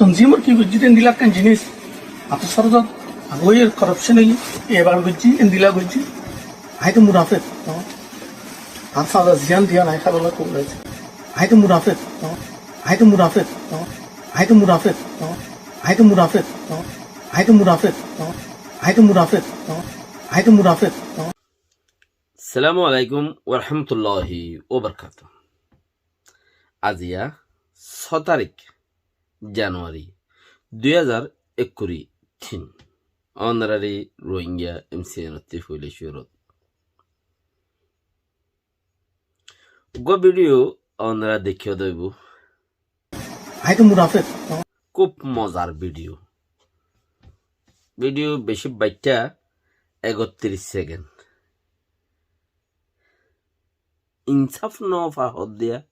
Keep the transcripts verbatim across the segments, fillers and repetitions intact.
Consumer ki goijjé de endilla ekkán jinis, ato sorot agoiyé corruption óiye, ebar goijjé, endilla goijjé. Añí to munafek, no? Ar saza ziyan diyan añí hábala kobul óiye. Añí to munafek, no? Añí to munafek, no? Añí to munafek, no? Añí to munafek, no? Añí to munafek, no? Añí to munafek, no? Añí to munafek, no? Assalamu alaikum warahmatullahi wabarakatuh. Aziya só tarik Januari dui házar ekkuri tin. Ónorari Rohingya M C N ottú foila cúrut. Uggwá video ónora deikká de óibo. Añí to munafek. Kúb mozar video. Video beci baitta, ekottiríc sekend. Insáf no fa hoó de.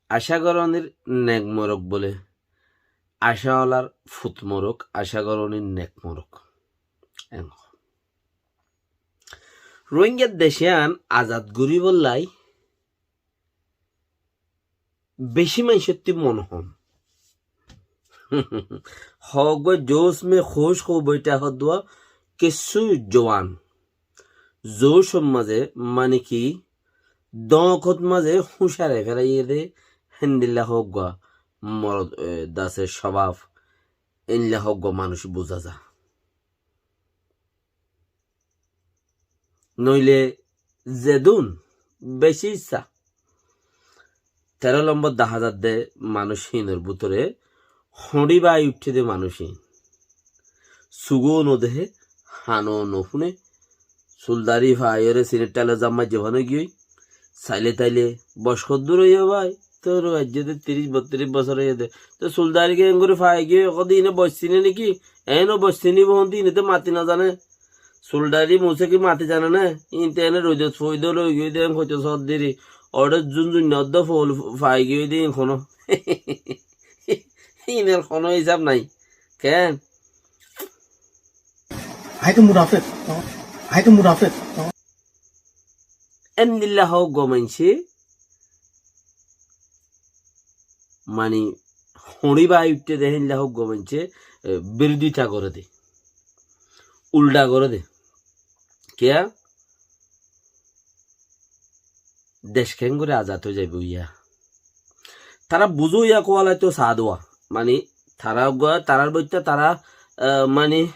Acá gorónir nek morok bóle. Acá olar fut morok, acá gorónir nek morok. Engo. Rohingya decán azad goríbolla beci maincóttu mon hom. Hoó goi, "Josh mein khush ho baitha" hoó de, kessú zuwan. Josh or mazé, mane ki, dóñkot mazé húñc hárai félaiye de, héndilla hoó goi, morot, e, dase shabab, endilla hoó goi manúic buzá za. Noile zedún beci issá, teró lombor dahá za de manúic hínor bútore hoñçi bái uiththé de manúic hín. Sugó no deké, hano no fúne, suldari faiyóre sinir thailor zam maijjé fán ói giyói, saile taile boc hoddúr óiye bái, tor aijjó de tiríc bottiríc bosór óiye de. Te suldari ki engori fai giyói, hoó de ine boc sine niki? Eno boc sinibo hondi, ine te mati no zane. Suldari Muse ki mati zane né? Inte ene roidot foidó loi giyói de, en hoito sóddiri. Ore zun zun noddo fol fai giyói de, en hono. Iner hono hisab nai. Ken? Añí to munafek. Añí to munafek. Endilla hoó goi maincé, mani, hoñçi bái uiththé de héndilla hoó goi maincé, e, birodita goré de. Uldha goré de. Kiyá? Dec keéngori azad ói zaibo yá. Tará buzó yá kuwalai to saá de. Mani, tará uggwá, tarár boitta tará, e, mani,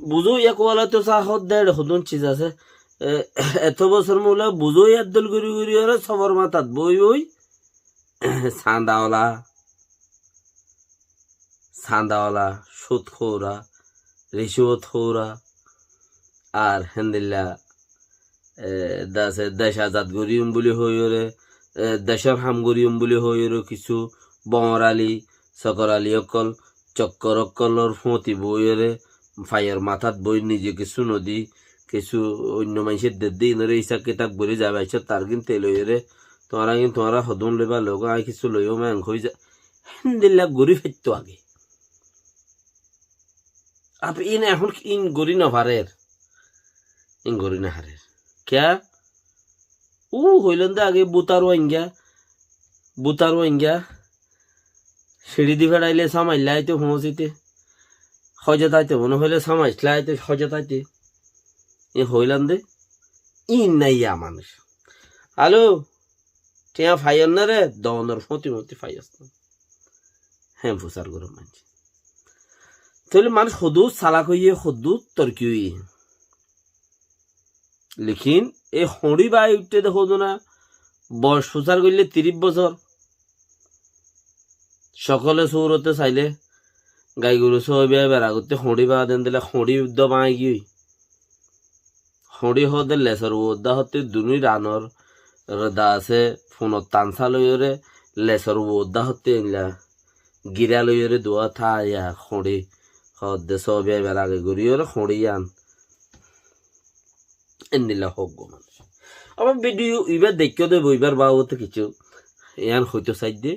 buzó yá kuwalai to saá hoó de, ere hodún ciz asé. E, eto bosór mula buzó yá dol gori gori ore sofor matát boi boi, sanda ola, sanda ola, cúd hóra, ricúot hóra, ar héndilla, e, dase dec azad goríyum buli hoiyóre, e, decór ham goríyum buli hoiyóre kissú Boñr Ali, Sokor Ali ókkol, Cokkor ókkolor fúañti boiyóre, faiyor matát boi nize kissú nodi, kissú oinno maincé dedde inóre hisab kitab gorí zaiba, issá tar gín te loiyóre, tuáñra gín tuáñra hodún loiba logo, añí kissú loiyum, en hoiza, héndilla gorí faitto age. Ar in ehón in gorí no farer. In gorí no farer. Kiyá? Ú hoilám de age butar Rohingya, butar Rohingya, siçi di feçaile samailla aite foóñsite, hojot aite mone hoile samailla aite, hojot aite. In hoilám de, in naiya manúic. Alo, tiañ faiyós né re, donor fúañti fúañti faiyós né. Hén fusár goré maincé. Tóile manúic hoddúr salak óiye, hoddúr torki óiye. Lekin e hoñçi bái uiththé de hodún na, boc fusár goille tiríc bosór. Sokole súrote saile, gai goru sóiba ebar agotte hoñçi bái den dile hoñçi dó bái giyói. Hoñçi hoó de lesor uodda hotte dunúi ranor reda asé, funor tansa loiyóre, lesor uodda hotte eilla girá loiyóre duwa táiya hoñçi hoó de sóiba ebar age goríyore hoñçi yián. Endilla hoó goi manúic. Abar video ibá deikkó de, ibár babote kissú yián hoitó saidde.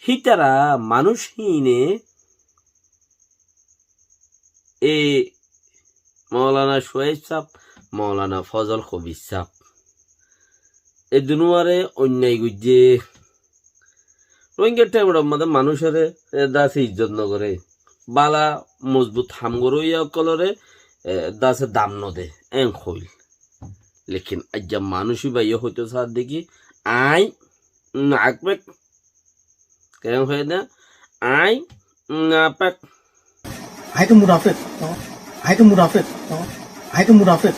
Hítara manúic híine e Moulana Shuaib sáb, Moulana Fozol Kobir sáb, e dunuware oinnai goijjé. Rohingya thaimor mazé manúicoré e dase izzot nogoré. Bála mozbut ham goróiya ókkolóre e dase dam node, en hoil. Lekin aijja manúic íbaye hoitó saádde ki, aññí nakpek. Keén hoiyé dé? Aññí napek. Aññí to munafek. Aññí to munafek. Aññí to munafek.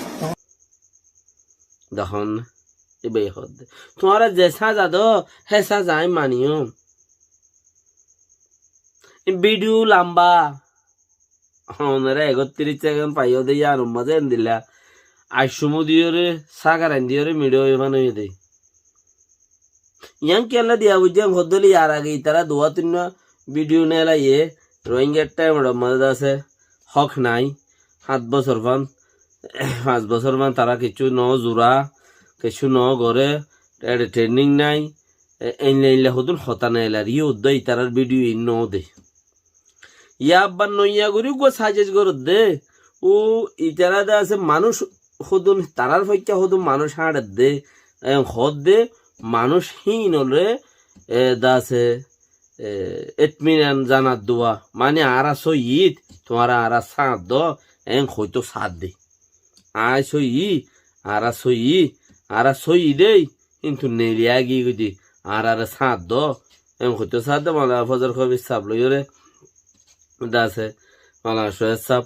Dehón, íbaye hoódde, tuáñra ze sáza do, hé sáza aññí maniyum. Bidiyó lamba. Onorá ekottiríc sekend faiyó dé, yíanor mazé endilla aiccumu diyóre, ságarain diyóre, miçó óiye fán óiye dé. Yián kiyólla diya buijjé hoódde óile, yar age itará duwá tuinná bidiyó neelaiye, Rohingya thaimor mazé dase hók nái, háñt bosór fán, fañs bosór fán tará kiccú no zura, kiccú no goré, eçe training nái, e-, einla einla hodún hotá neelar, yí uddúa itarár bidiyó iín no de. Yá abbar noiya gorí uggúa sajec goródde, u itará de asé manúic hodún, tarár foikká hodún manúic háñçedde, en hoódde manúic híinoré, e, de asé, e, itminan zanaddúa, mani añára sóiyi, tuáñra añára sáñt do, en hoitó saádde. Aññí sóiyi, añára sóiyi, añára sóiyi dé, kintu neeli aigiyói dé, añáráre sáñt do, en hoitó saádde, Moulana Fozol Kobir sáb loiyóre, de asé, Moulana Shuaib sáb,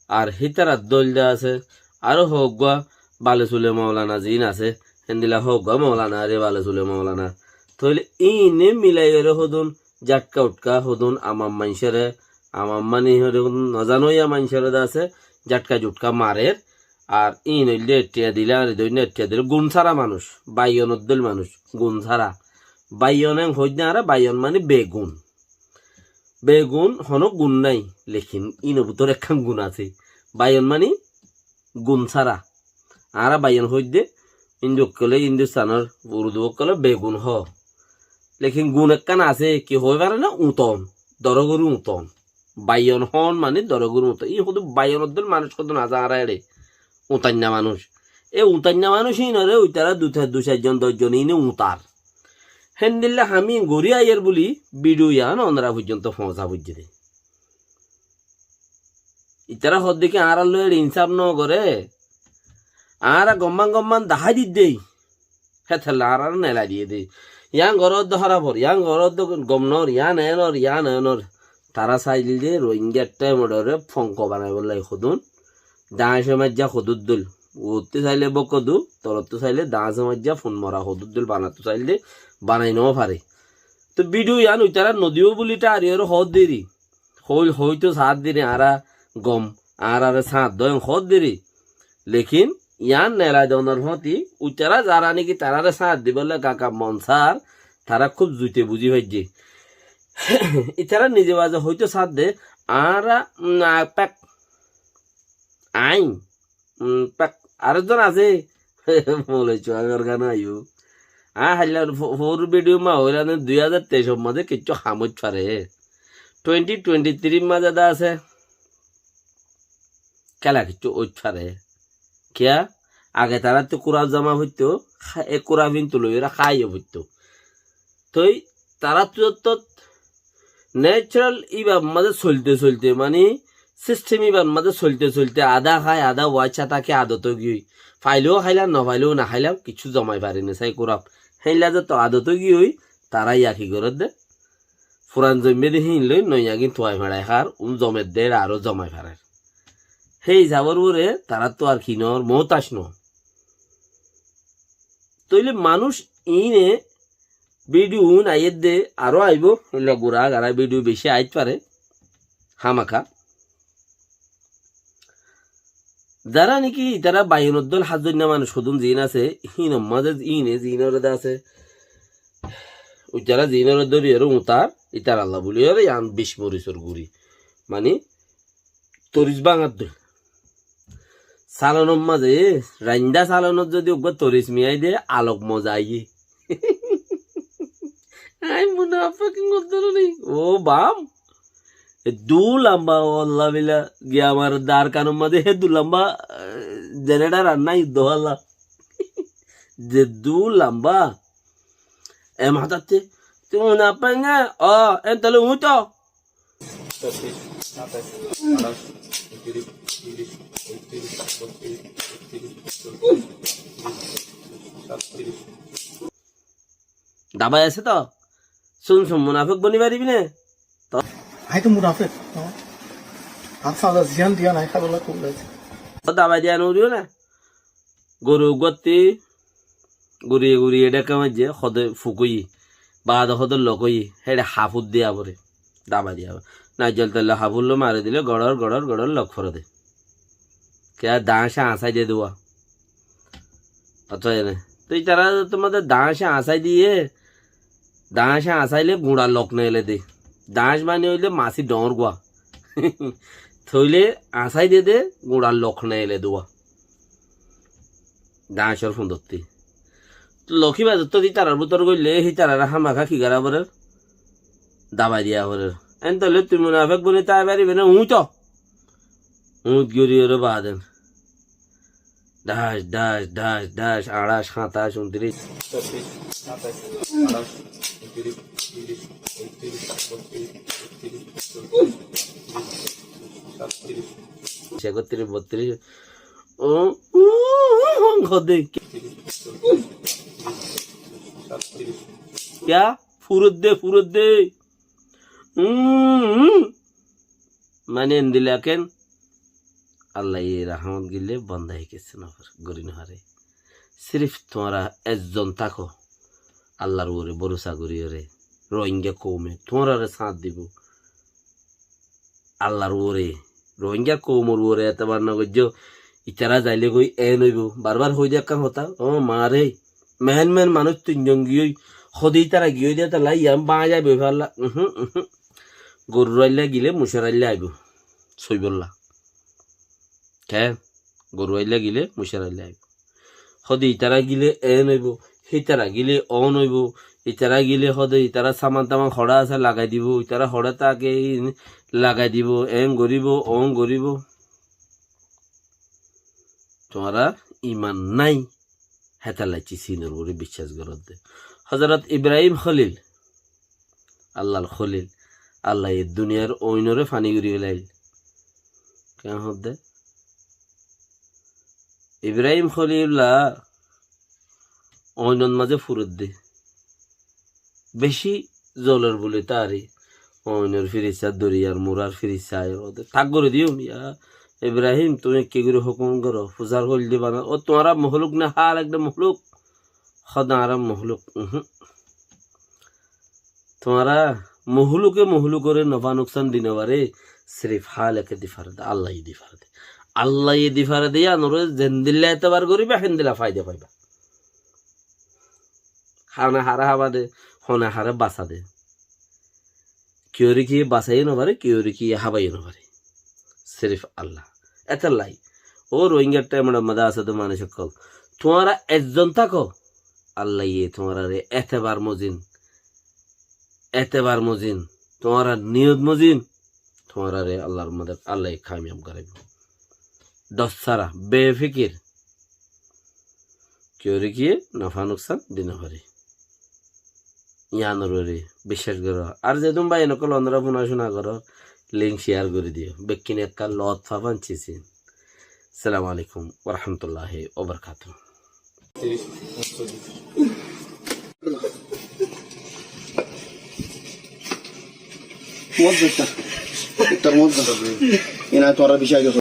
ar hítarar dóil de asé, aró hoóggua bale sule moulana ziín asé, héndilla hoóggua moulana, aré bale sule moulana. Tóile íine milaiyóre hodún, jathka uthka hodún, amam maincóre, amam mani hodún, nozanoiya maincóre de asé, jathka juthka marer, ar íin óilde eththiya dile, ar íin óilde eththiya dile, gun sára manúic, baiyon oddóil manúic, gun sára. Baiyon en hoóidde añára, baiyon mani begun. Begun honó gun nái, lekin ínor bútore ekkán gun asé. Baiyon mani gun sára. Añára baiyon hoóidde, Hindu ókkolé, Hindustanor Urdu ókkolé begun hoó. Lekin gun ekkán asé, ki hoói fare ná? Uton. Dorogóri uton. Baiyon hoón mani dorogóri uton. Í hodún baiyon oddóil manúic hodún asé añára eçé. Utainna manúic. E utainna manúic íinoré uitará dui, dui sair zon, doc zon íine utar. Héndilla ham íin gorí aiyér buli bidiyó yián onorá foijjonto foóñsa foijjé dé. Itará hoódde ki añárar loi eçé insáf nogoré. Añára gomman gomman dahái didde. Hétolla añáráre nelai diyé dé. Yián goródde hórafor, yián goródde gom noór, yián enor, yián enor. Tará sailde Rohingya thaimoré fonko banaibólla hodún. Dañce maijja hodúr dóil. Uottú sailde bókkodu, tolottú sailde dañce maijja fun mora hodúr dóil banattú sailde banai nofaré. Tóu bidiyó yián uitará nodiyó buli tháriyoré hoódde ri. Hoóil hoóito saádde ri añára gom, añáráre sáñt do en hoódde ri. Lekin yián nelai donor fóti uitará zará niki taráre sáñt dibólla kaka mon sár, tará kúb zuite buzí faijjé. Itará nize baze hoóito saádde, añára, mm, a, pek, aññí, mm, pek, arezzon asé, Moloi Cuagor gán aiyó. Aññí háilla fo-, foór bidiyó ma hoóilam dé dui házar teicor mazé kiccú ham óit fare. Twenty twenty-three mazé de asé. Kéla kiccú óit fare. Kiyá? Age taráttu kuraf zama foitto, há-, e kuraf íntu loiyóre háiyo foitto. Tói taráttu zottót natural íbar mazé soilte soilte, mani sistem íbar mazé soilte soilte, adá hái, adá uáicca táke, adot ói giyói. Faileyó háilam, nofaileyó noháilam, kiccú zomai fari nosai kuraf. Héilla zottót adot ói giyói, tará yá ki gorédde? Furan zoimmé dé híin loi noya gín tuai feçai hár, un zomedde aró zomai farer. Hé isabor uore taráttu ar ki noór, muhtac noó. Tóile manúic iíne bidiyó uún aiyédde, aró aibó, óilla gura agara bidiyó bicí aiyét fare, hámaka. Zará niki itará baiyonor dóil házzoinna manúic hodún ziín asé, híinor mazé iíne ziínoré de asé, uitará ziínoré dóriyoré utar, itaralla buliyóre yián bic morisor guri. Mani, toris báñgar dóil. Salonor mazé, raindá salonot zodi uggúa toris miyai de, alok moza aiyé. Aññí munafek goddór ni. Ó bam. Eddú lamba olla bila giya amar dar kanor mazé, eddú lamba, eh, generator ar nái eddú olla. Zeddú lamba. E matatte, tui munafek ne? Ó, en tole uñto. Dabai asé to? Sun sun, munafek boni faribi né? To aññí to munafek, no? Añár sáza ziyán diyan aññí háibolla kobul asé. To dabai diya no foribo né? Goru uggúattí guriye guriye dhékka maijjé, hóde fuk óiye, baade hóde lok óiye, héçe hafut diya fore, dabai diya fore. Naijjol tella hafut loi mari dile goçor goçor goçor lok fore de. Kiyá dañc añsái de dé uwá. Ótoi ene. Toi itará tuáñde dañc añsái diye, dañc añsáile guñça lok neele de. Dañc mani óile masi dhoóñr gua. Tóile añsái de de guñça lok neele de uwá. Dañcor fundottí. Loki bazottú di tarar bútor goille, hí tarare hámaka ki gora forer? Dabai diya forer. En tóile tui munafek boni tái faribi né? Uñto. Uñt gori ore baden. Dac, dac, dac, dac, añçac, háñtac, untiric. Ekotiric, botiric. Ó, ú, ú, ú, hodde. Kiyá? Furot de, furot de. Ú, ú. Mani endilla ken, Allaye rahmot gille bonda hikasé no fare, gori no fare. Sirif tuáñra ezzon táko, Allar uore borosa gori ore, Rohingya koume tuáñrare sáñt dibo. Allar uore, Rohingya koumor uore etebar no goijjo, itará zaile goi en óibo. Barbar hoi de ekkán hotá, ó mare, meén meén manúic tinzon giyói, hóde itará giyói de, talla iyan báñgi zaibo falla. Uhú, uhú. Gorur ailla gile mucor ailla aibo. Soibolla. Ke? Goru ailla gile mucor ailla aibo. Hóde itará gile en óibo, hítara gile on óibo, itará gile hóde itará saman taman hoçé asé lagai dibo, itará hoçé táke ín lagai dibo, en goribo, on goribo. Tuáñrar iman nái, hétalla iccí sinor uore biccác goródde. Hozorot Ibrahim Kholil, Allar Kholil, Allaye duniyar oinore fani gori felail. Ken hoódde? Ibrahim Kholilullah oinor mazé furedde. Beci zolor buli tari. Oinor firissa, doriyar murar firissa aiyór óde. Tak gorí diyum, ya Ibrahim, tumi ki gorí hukum goró? Fusar hoil diba na? Ó tuáñra mohluk na Hálik de mohluk? Hóde añára mohluk. Uhú. Tuáñra mohluke mohlukoré nofa nuksan di no fare, sirif Hálike di fare de, Allaye di fare de. Allaye di fare de, yíanoré zendilla etebar goriba, héndilla faida faiba. Hone hare hába de, hone hare basa de. Kiyóre kiye basaiyó no fare, kiyóre kiye hábaiyó no fare. Sirif Allah. Étella. Ó Rohingyar thaimor mazé asé de manúic ókkol. Tuáñra ezzon táko. Allaye tuáñrare etebar mozin. Etebar mozin. Tuáñrar niyot mozin. Tuáñrare Allar modot, Allaye kamiyab goráibo. Dor sára, befikir. Kiyóre kiye nofa nuksan di no fare. Yíanor uore biccác goró. Ar zedún bái ókkol onora fúna cúna goró, link share gorí diyo. Bekkúne ekká lot faban cisin. Assalamu alaikum wa rahmatullahi wa barakatuhu. Mozzetta. Mozzetta. Ina tuáñra biccác goró.